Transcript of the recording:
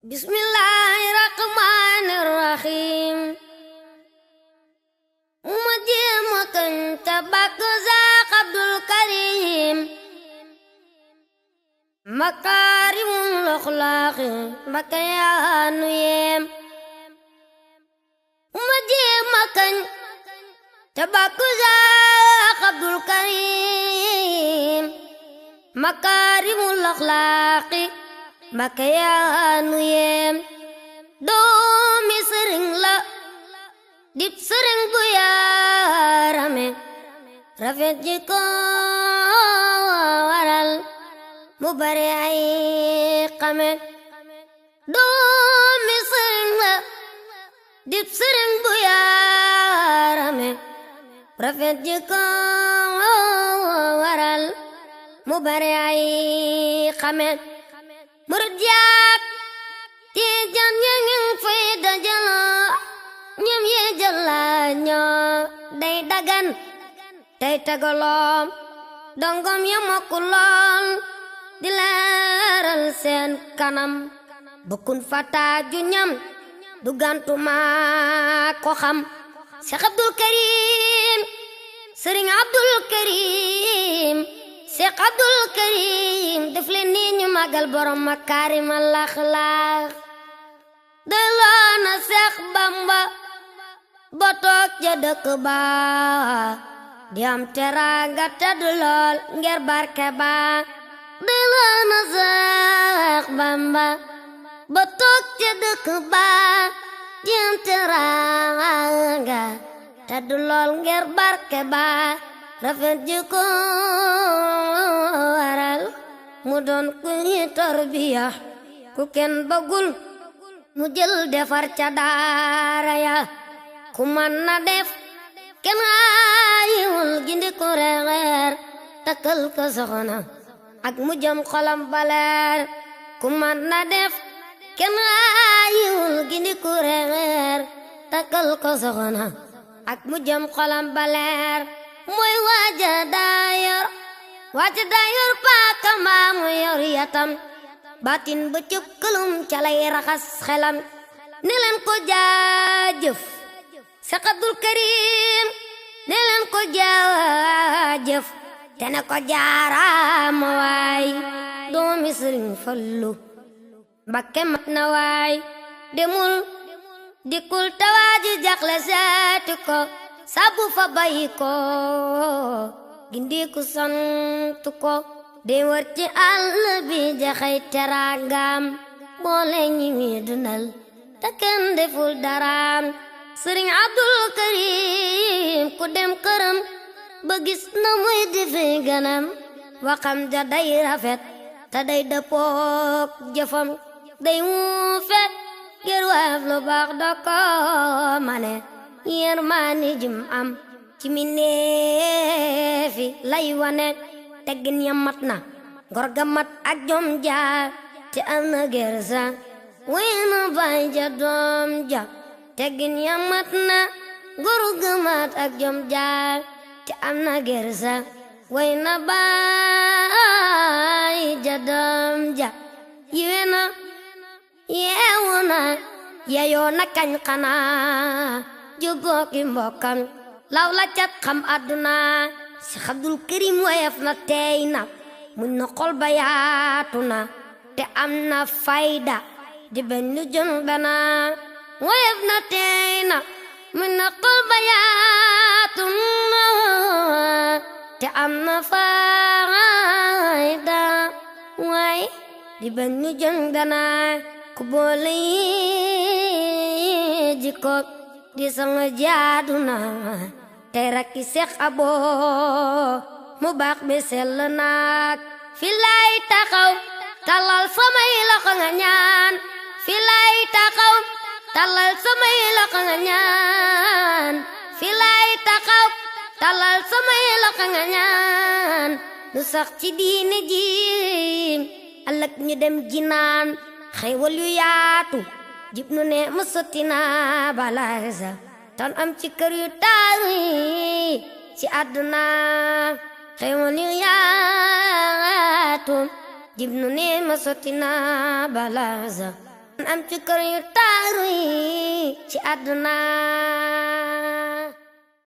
Bismillahirrahmanirrahim. Ma jéem a kañ te bàkk Seex Abdul Karim makaarimul axlaaqi Mbakke yaa nu yem. Ma jéem a kañ te bàkk Seex Abdul Karim makaarimul axlaaqi Mbakke yaa nu yem. Doomi sëriñ la dib sëriñ bu yaarame rafet jikko waral mu bare ay xame. Doomi sëriñ la dib sëriñ bu yaarame rafet jikko waral mu bare ay xame. Murid yaak Tijaan ña fay dajaloo ñoom yee jëlañoo day dagan tey tegaloom dongom ya mokku lool di leeral seen kanam bukkun fataaju ñam du gantuma ko xam. Seex Abdul Karim Sëriñ Abdul Karim Seex Abdul Karim def leen nii ñu màggal borom makaarimal axlaaq. delloo na Seex Bamba ba toog ca dëkk ba di am teraanga tedd lool ngir barke ba. delloo na Seex Bamba ba toog ca dëkk ba di am teraanga tedd lool ngir barke ba. rafet jikko waral mu doon ku ñi tarbiya ku kenn bëggul mu jël defar ca daara ya. ku man na def kenn aayiwul gindi ku reer takkal ko soxna ak mu jëm xolam baleer. ku man na def kenn aayiwul gindi ku reer takkal ko soxna ak mu jëm xolam baleer. mooy waaja daa yor paaka mbaa mu yor yatam batin ba cëb këlum ca lay raxas xelam. ne leen ko jaajëf Seex Abdul Karim ne leen ko jaajëf te ne ko jaaraama waay. doomi Sëriñ Fallu Mbakke mat na waay. demul dikkul tawaaji jaxle seeti ko sabu fa bayi ko gindi ku sant ko de wër ci àll bi jaxay teraangam boole ñi ngi dundal te kenn deful daraam. Sëriñ Abdul Karim ku dem këram ba gis na muy defe ganam waxam ja day rafet te day dëppook jëfam day wuufet ngir waaf lu baax da ko mane. yërmaani jim am ci mindeefi lay wane teggin ya mat na ngor ga mat ak jom ja te am na gersa way na baay ja doom ja. teggin ya mat na ngor ga mat ak jom ja te am na gersa way na baay ja doom ja. yiwe na yeewu na yeyoo na kañ xanaa jubooki mbokkam law la cat xam àdduna. Seex Abdul Karim woyof na teey na muñ na xol ba yaatu na te am na fayda di benn jën bena. woyof na teey na muñ na xol ba yaatu na te am na fayda waay di benn jën bena. ku boole yi jikko di sama jaadu na tey rakki Seex Abo mu baax bi sell naak. fi lay taxaw talal samay loxo nga ñaan. fi lay taxaw talal samay loxo nga ñaan. fi lay taxaw talal samay loxo nga ñaan. nu sax ci diine ji ëllëg ñu dem jinaan xéewal yu yaatu jib nu ne ma sotti na balaasa tan am ci kër yu taaru ci àdduna. xéewal yu yaatu jib nu ne ma sotti na balaasa am ci kër yu taaru yi ci àdduna